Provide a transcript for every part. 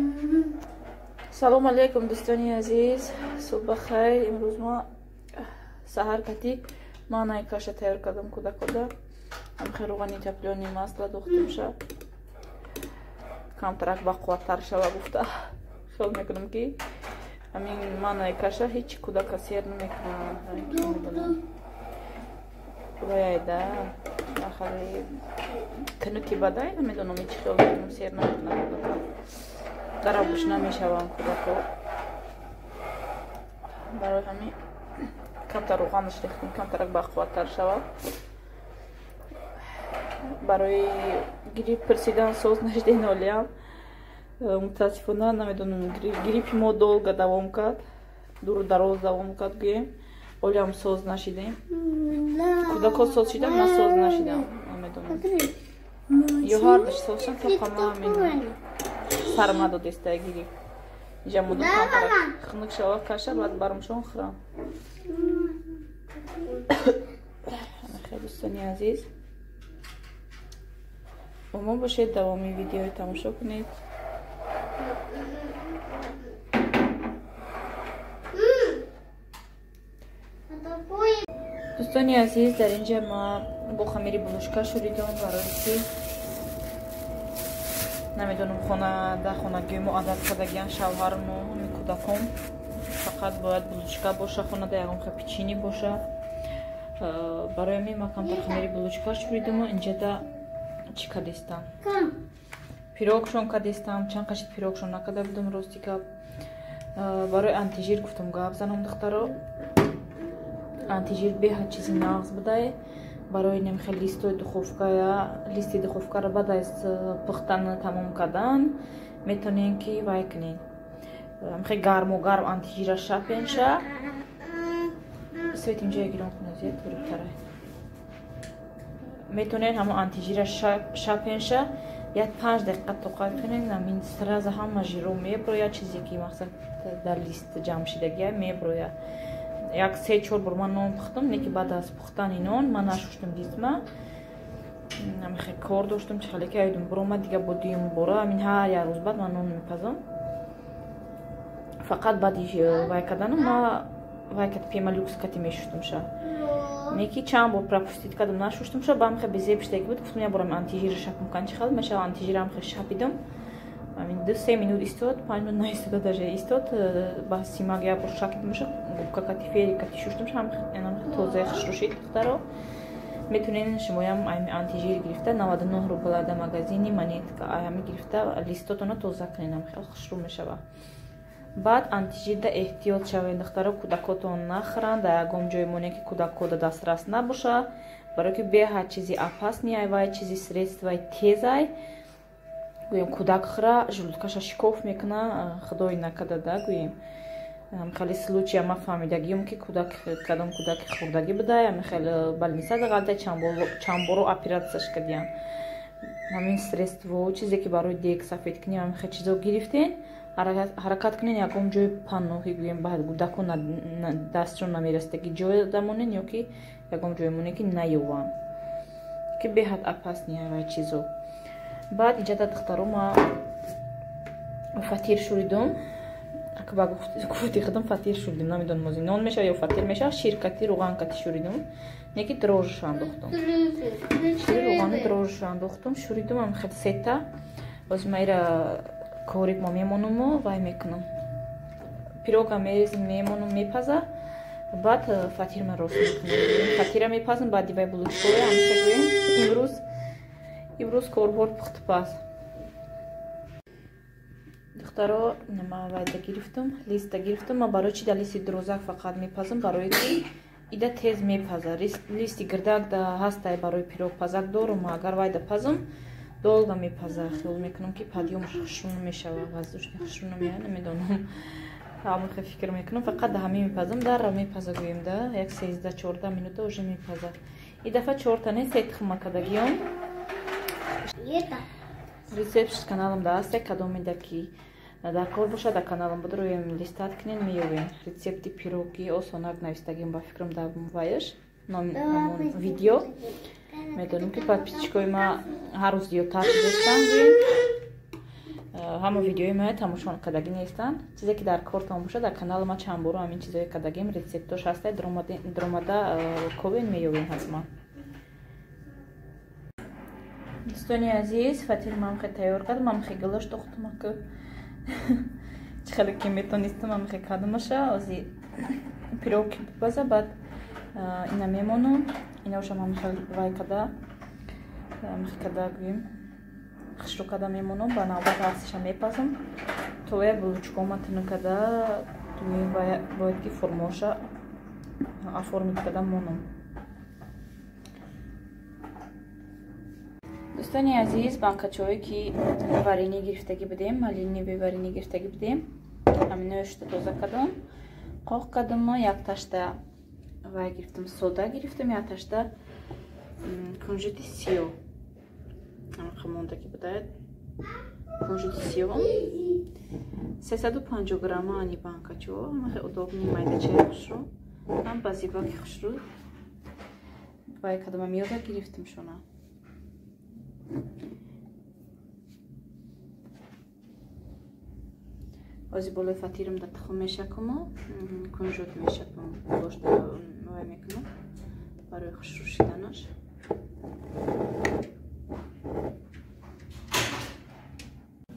Салом алейкум, дӯстони азиз, субҳ бахайр. Имрӯз ма саҳар кати манной каша тайёр кардам кӯдакода. Ҳамхел рӯғани топлёный, масло духтумша, камтарак бақувваттар шава гуфта. Хиёл мекунам, ки ҳамин манной каша ҳеҷ кӯдака сер намекунад. Ваяйда ахали тинуки бадай, намедонам, ҳеҷ хиёл мекунам, сер намекунад кӯдака, дарабуш намешаванд кӯдако. Барои ҳамин камтар рӯғанаш рехтем, камтарак бақувваттар шавад. Барои грипп пурсидан соз нашиден олиям. Мутаассифона, намедонам, гриппи мо долго давом кард, дуру дароз давом кард, гӯем. Олиам соз нашидем, кӯдако соз шидам, ман соз нашидам. Намедонам, ё ҳардаш соз шам, то ҳама ҳамин сарма додеста грипп. Инҷа мудум камтарак хунук шава каша, баъд баромшон хӯрам. Хеле, дӯстони азиз, бо мо бошед, давоми видеои тамошо кунед. Дӯстони азиз, дар инҷа ма бо хамири булочка шӯридам, барои ки намедонам, хона дар хонагиҳои мо адат кардагиян, шавҳармо, ҳами кӯдаком, фақат бояд булочка боша хонада, ягон хел печенье боша. Барои ҳамин ма камтар хамири булочка шӯридаму инҷада чӣ кадестам, пирогшон кадестам. Чанд қашид пирогшон накарда будам, рости гап. Барои антижир гуфтам гап занам, духтаро. Антижир беҳад чизи нағз будае барои немхел листои духовкая. Листи духовкаро баъд аз пухтан тамом кардан метавонем, ки вай кунем, хеле гарму гарм антижира шапенша. Свет инҷо гирон куназия, торикарай. Метавонед ҳамон антижира шапенша, як 5 дақиқа тоқат кунед, амин сразу ҳама жиро меброяд, чизе ки мақсад дар лист ҷамъ шидагия меброяд. Як се чор бор ман нон пухтам, не ки баъд аз пухтани нон ман нашуштам листма, хеле кор доштам, чи хеле ки айдум биромад, дига бо дуюм бора. Амин ҳар як рӯз баъд ман нон мепазам. Фақат баъди вай карданам ма вай кати пемолюкс кати мешуштумша, не ки чанд бор пропустить кардам, нашуштумша. Баъд хеле безеб шидаги буд, гуфтам, як борам антижира шапам кан, чи хел мешава. Антижирам хеле шапидам, амин 2-се минут истод, 5 минут наистода даже, истод. Ба симак як бор шакидамша, губка кати, фери кати шуштумша, ҳам тозаи хушрӯ шид. Духтаро, метавонед шумоям ами антижир гирифта, 99 рубла да магазини Монетка, ами гирифта листотона тоза кунед, хеле хушрӯ мешава. Баъд антижирда эҳтиёт шавед, духтаро, кӯдакотон нахӯранд, дар ягон ҷое моне, ки кӯдакода дастрас набоша, барое ки беҳад чизи опасный ай, вай чизи средствои тезай. Гӯем, кӯдак хӯра, желудкаша шикоф мекуна, худои накарда да. Гӯем, хеле случая ма фаҳмидагиём, ки кӯдак, кадом кӯдаки хӯрдагӣ буда, хеле больница дагалта, чанд боро оператсияш кардиян. Ҳамин средство, чизе ки барои дег сафед кунӣ, ҳамин хел чизо гирифтен, ҳаракат кунен ягон ҷои паноҳӣ, гӯем, баъд кӯдако дастшон намерасидаги ҷое дамонен ё ки ягон ҷое монен, ки наёванд, ки беҳад опасный ҳамаи чизо. Баъд инҷада, духтаро, ма фатир шӯридум. Ба гуфти худам фатир шӯридум, намедонам, ози нон мешава ё фатир мешава. Ширкати, рӯғанкати шӯридум, не ки дрожжиша андохтум, шири рӯғани дрожжиша андохтум, шӯридум ам хел сета. Ози ма ира корик ма мемонуму вай мекунам, пирога мерезим, мемонум, мепаза. Баъд фатирма рост мекунам, фатира мепазам, баъди вай булочкоя. Ҳамихе гӯем, имрӯз корбор пухтупаз. Духтаро, ма вайда гирифтум, листа гирифтум. Ма барои чи дар листи дурозак фақат мепазам? Барое ки ида тез мепаза. Листи гирдак да ҳастай, барои пирог пазак дорум, агар вайда пазам, долго мепаза. Хиёл мекунам, ки подъёмаш хушрӯ намешава, воздушный хушрӯ намеяд, намедонам, ҳамихе фикр мекунам. Фақат да ҳамин мепазам, дарра мепаза, гӯем, да як 13-14 минута уже мепаза. И дафъа чорта не, се тухма кардагиём. Рецепт каналам да ҳаста, кадомеда ки дар кор бошад, дар каналам будроем, листать кунен, меёбем. Рецепти пироги осонак навистагим, ба фикрам, дар ваяш видео. Медонам, ки подписчикои ма ҳар рӯз зиёдтар шудастанд. Ҳама видеои мая тамошо кардагӣ нестанд. Чизе ки дар кортон бошад, дар канали ма чанд боро ҳамин чизое кардагим, рецептош ҳаста, дромада ковен меёбем ҳатман. Дӯстони азиз, фатир ман хе тайёр кардам, ман хе гилаш дохтам ки чӣ хеле ки метонистам, ман хе кардамаша. Ози пирог ки бипаза, баъд ина мемонам. Инаоша ман хе вай када, хе када гӯем, хушрӯ када мемонам, ба навбат ҳастиша мепазам. То я булочкома тина када, бояд ки формоша оформить када монам. Дӯстони азиз, банкачое ки варенье гирифтагӣ будем, малиновый варенье гирифтагӣ будем, ҳаминояшта тоза кардам, қоқ кардам, якташта вай гирифтам, сода гирифтам, якташта кунжити сиёҳ. Ҳамақа мондагӣ будаяд кунжити сиёҳ. 350 грамма ани банкачо, ҳамахе удобный майдачаи хушрӯ, ҳам ба зибаки хушрӯ. Вай кардам, миёда гирифтам шуна. Ози болои фатирам да тухм мешакуму кунжут мешакум, гӯшт вай мекунам барои хушрӯ шиданаш.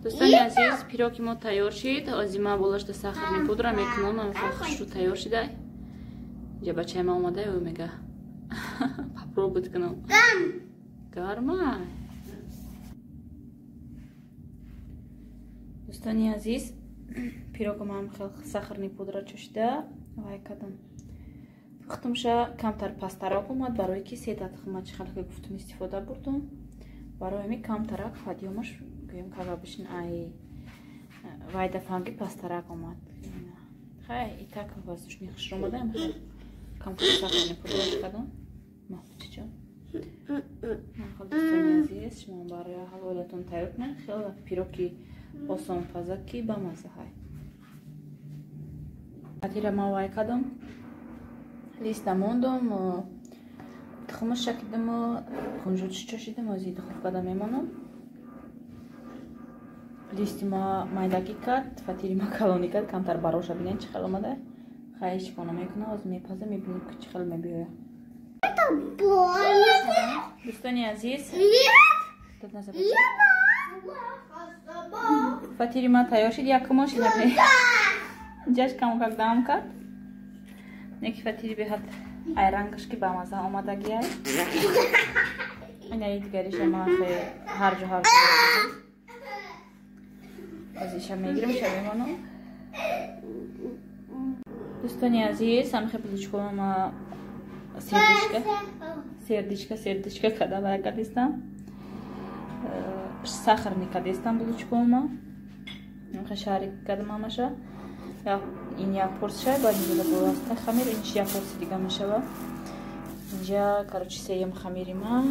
Дӯстони азиз, пироги мо тайёр шид. Ози ман болошда сахарни пудра мекунам, ҳамаха хушрӯ тайёр шида. Инҷа бачаи ман омада, ӯ мега попробовать кунам. Гарма. Дӯстони азиз, пирогам ҳам хел сахарни пудра чӯшида вай кардам. Пухтумша камтар пасттарак омад, барое ки сета тухма чӣ хел ки гуфтум истифода бурдум. Барои ҳамин камтарак фадиёмаш гӯем кабабишин ай вай дафъаам ки пасттарак омад. Хай итак воздушный хушро омадаам, камтар сахарни пудра кардам. Маҳбучиҷон. Дӯстони азиз, шумо барои ҳалолатон тайёр кунед. Хеле пироги осонпаза ки бамаза ҳай. Фатира ман вай кардам, листа мондам, тухмаш шакидам, кунжутш чошидам, ози духовкада мемонам. Листи ма майдагӣ кард, фатири ма калонӣ кард, камтар бароша бинед чӣ хел омада. Хай ҳеҷ кор намекунам, ози мепазам, мебинем ки чӣ хел мебиёяд. Дӯстони азиз, фатири ман тайёр шид, якумош ҷаш камокак дам кард. Неки фатири беҳад айрангаш ки бамаза омадагиай. Инаи дигариша ман ҳарҷо ҳарҷо азиша мегирам, иша мемонам. Дӯстони азиз, ҳамихе булочкома ма сердечка када вай кардистам, сахарни кардистам булочкома, ҳамихе шарик кардам ҳамаша. Ин як порсия, баъд инҷа боласта хамир, инч як порси дига мешава. Инҷа короче сеюм хамири ма,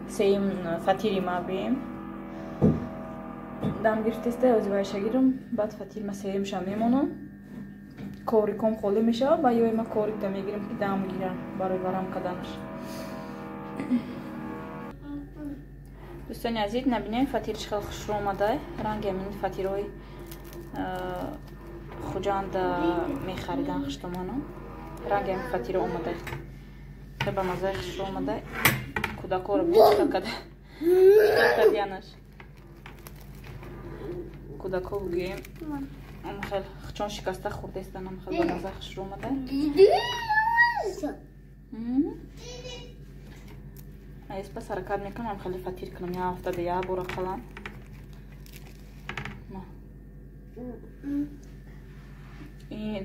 сеюм фатири ма бием. Дам гирифтеста, ози вайша гирам, баъд фатир ма сеюмша мемонам. Ковриком холӣ мешава, ба ёи ма коврикда мегирам ки дам гирам барои варам карданаш. Дӯстони азиз, набинем фатир чӣ хел хушрӯ омада. Ранги ҳамин фатирҳои Хуҷанда мехаридан хуштоману. Ранги ҳамин фатиро омада. Хеле ба маззаи хушрӯ омада. Кӯдакҳоро чӣ када? Чӣ кардианаш? Кӯдакҳо гӯем хел чон шикаста хӯрдаистанам, хел ба маззаи хушрӯ омада. Аз пас ҳаракат мекунам, хеле фатир кунам, як ҳафтада як бора қалам.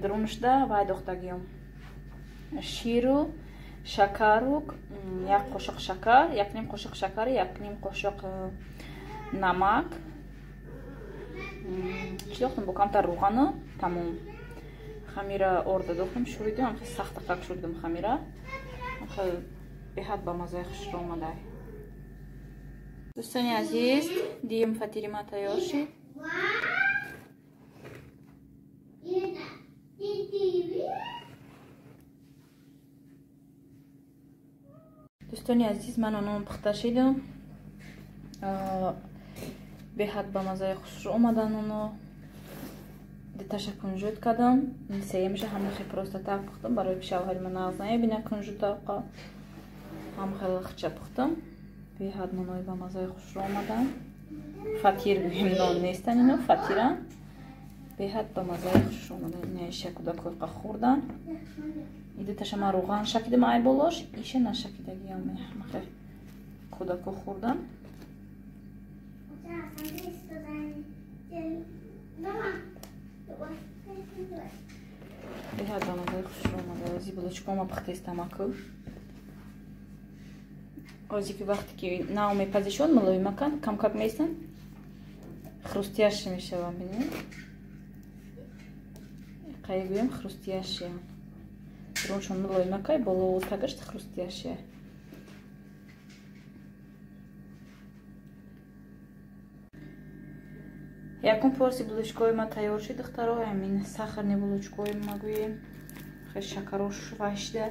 Дарунашда вай дохтагиём ширу шакару, як қошиқ шакар, як ним қошиқ шакар, як ним қошиқ намак, чӣ дохтам, бо камтар рӯғану тамом. Хамира орда дохтам, шӯридам, хеле сахтақак шӯридам хамира. Хеле беҳад ба маззаи хушрӯ омадай. Дӯстони азиз, диюм фатири ма тайёр шид. Дӯстони азиз, ман онон пухта шидам. Беҳад ба маззаи хушрӯ омадан оно. Диташа кунжут кардам. Сеюмша ҳамахе просто так пухтам, барои ки шавҳари ман нағз намебина кунжутақа. Ҳам хеле хча пухтам. Беҳад нонои ба маззаи хушрӯ омадан. Фатир гӯем, нон нестан ино, фатиран. Беҳад ба маззаи хушрӯ омадан. Инаиша кӯдакоқа хӯрдан. Идиташа ман рӯған шакидам ай болош, иша нашакидагиам ҳамахе кӯдако хӯрдан. Беҳад ба маззаи хушрӯ омада. Ози булочкома пухтестамаку. Ози ки вақте ки нав мепазишон, мулоимакан, камкак меистанд, хрустящий мешаванд, бинед. Қай гӯем хрустящий. Руншон мулоимакай, боло тагашт хрустящий. Якум порси булочкои ма тайёр шид, духтаро. Ҳамин сахарни булочкои ма гӯем. Хеле шакарош вашида.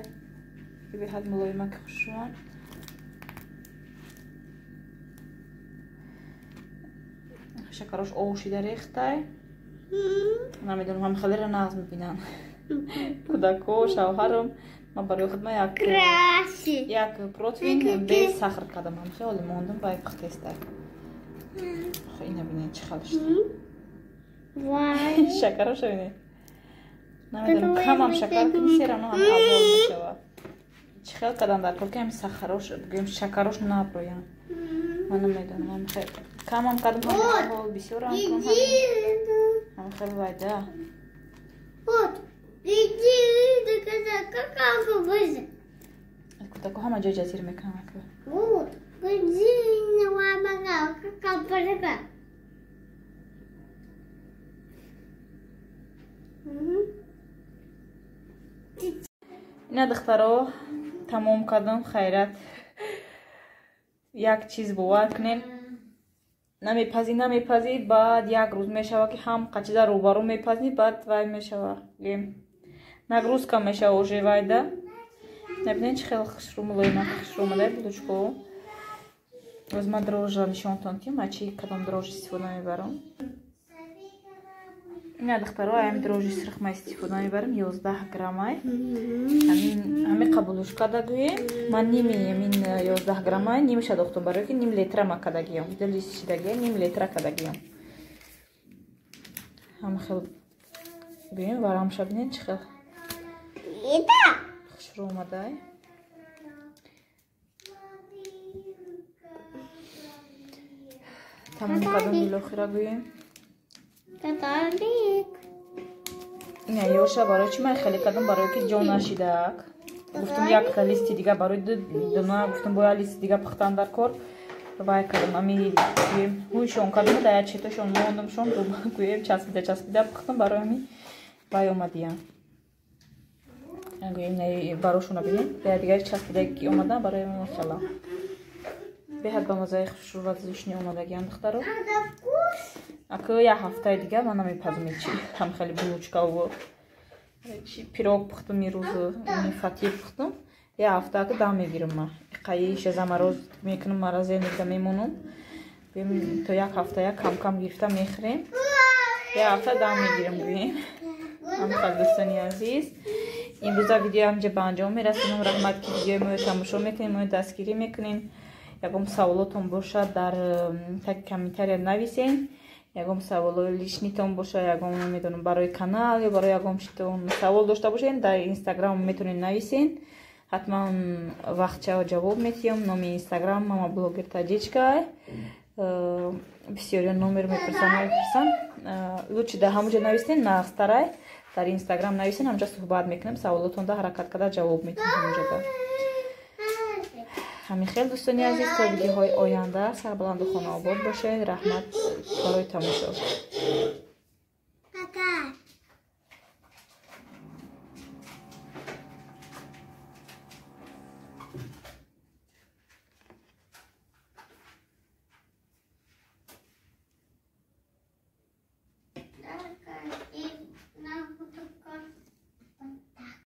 Беҳад мулоимаки хушрӯанд. Шакарош овшида рехтай. Намедонам, ҳам хелеро нағз мебинанд. Кӯдако, шавҳарам. Ман барои худ як противень без сахар кардам. Ҳам хеле мондам, бай пухтестай. Ина бинед чӣ хел шуда. Шакароша бинед. Намедонам, камам шакар кунӣ, серано ҳам аввал мешавад. Чӣ хел кардам дар кор, ки ҳами сахарош, бигӯем шакарош наброянд. Ман намедонам, ҳам хел камам кардам, ҳам аввал бисёрам кунам, ҳам хел вайда. Кӯдако ҳама ҷой ҷазир мекунанд. Ина духтаро тамом кардам, хайрат. Як чиз бовар кунед, намепазӣ, намепазӣ, баъд як рӯз мешава ки ҳам қачида рӯбарӯ мепазӣ, баъд вай мешава, нагрузка мешава уже вайда. Набинед чӣ хеле хушрӯ, мулоима хушрӯ омадай булочко. Оз ман дрожжа нишонтон ки ман чи кадом дрожжи истифода мебарам. Ина духтаро, ҳамин дрожжи сирх ман истифода мебарам, 11 граммай. Ҳамин қабулушка дагӯем. Ман ними ҳамин 11 граммай, нимиша дохтам, барои ки ним литра ма кадагиям. Дили шидагия, ним литра кадагиям. Ҳама хел гӯем, варамша бинед чӣ хел хушрӯ омадай. Тамом кардам, билохира гӯем. Ина ёша барои чӣ ман хеле кардам, барои ки ҷо нашидаак. Гуфтам якта листи дига барои дуна, гуфтам бояд листи дига пухтан дар кор. Вай кардам, ами гӯем ҳуйшон кардам, дар як четошон мондамшон, гӯем часпида часпида пухтам, барои ами вай омадиям. Гӯем барошона бинем, я дигари часпида омадан барои машалла. Беҳад ба маззаи хушрӯ ва зушни омадагиам, духтаро. Ака як ҳафтаи дига ман намепазм ҳечи, ҳам хеле булочкаву чи пирог пухтам ирӯзу, фатир пухтам. Як ҳафта ака дам мегирам ман. Қаиша замороз мекунам, морозильникда мемонам. То як ҳафта як кам-кам гирифта мехӯрем. Як ҳафта дам мегирам гӯем. Ҳам хел дӯстони азиз, имрӯза видео ҳамҷа ба анҷом мерасонам. Раҳмат ки видеои моро тамошо мекунем, моро дастгирӣ мекунем. Ягон саволотон бошад, дар таги комментария нависен. Ягон саволои личнитон бошад, ягон намедонам барои канал ё барои ягон читон савол дошта бошед, дар инстаграм метавонед нависен. Ҳатман вақтча ҷавоб медиҳам. Номи инстаграм мама блогер таҷичка. Бисёриён номер мепурсанд, намепурсанд. Лучше дар ҳамонҷо нависен, нағзтарай. Дар инстаграм нависен, ҳамонҷо суҳбат мекунем, саволотонда ҳаракат карда ҷавоб медиҳем ҳамонҷода. Ҳамин хел дӯстони азиз, то видеоҳои оянда сарбаланду хонаобод бошед. Раҳмат барои тамошо.